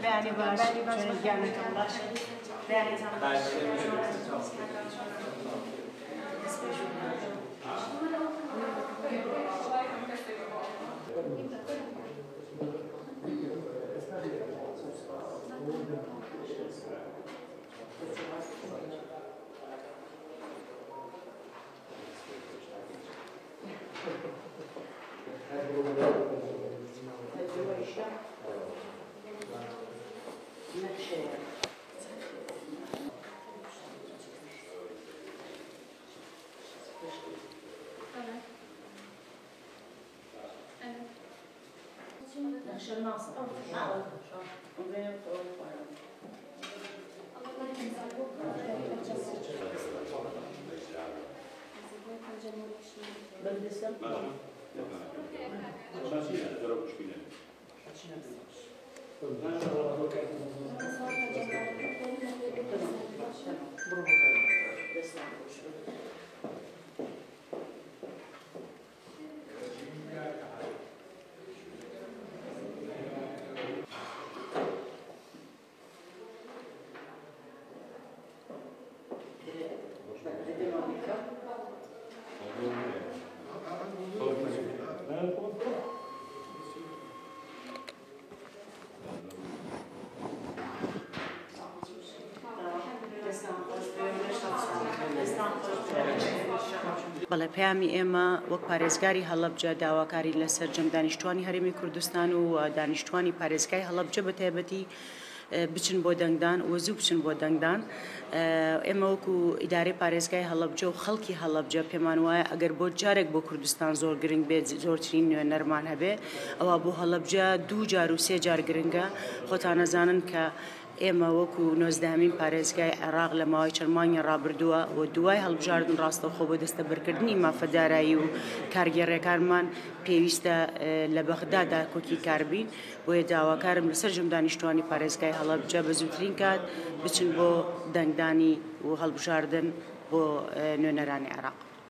بەیانی باش گیانەکەم باش بەیانیتان باش. بەڵێ، پەیامی ئێمە وەک پارێزگاری هەڵەبجە داواکاری لە سەرجەم دانیشتوانی هەرێمی کوردستان و دانیشتوانی پارێزگای هەڵەبجە بە تایبەتی بچن بۆ دەنگدان و زوو بچن بۆ دەنگدان. ئێمە وەکو ئیدارەی پارێزگای هەڵەبجە و خەڵکی هەڵەبجە پێمان وایە ئەگەر بۆ جارێک بۆ کوردستان زۆر گرنگ بێت زۆرترین نوێنەرمان هەبێ، ئەوە بۆ هەڵەبجە 2 جار و 3 جار گرنگە. خۆتانەزانن کە ئێمە وەکو 19مین پارێزگای عێراق لە ماوەی چەند مانگی ڕابردووە و دوای هەڵبژاردن ڕاستەوخۆ بۆ دەستەبەرکردنی مافەدارایی و کارگێڕیەکانمان پێویستە لە بەغدا داکۆکی کار بین. بۆیە داواکارم لەسەر جەم دانیشتوانی پارێزگای هەڵەبجە بە زووترین کات بچن بۆ دەنگدانی و هەڵبژاردن بۆ نوێنەرانی عێراق.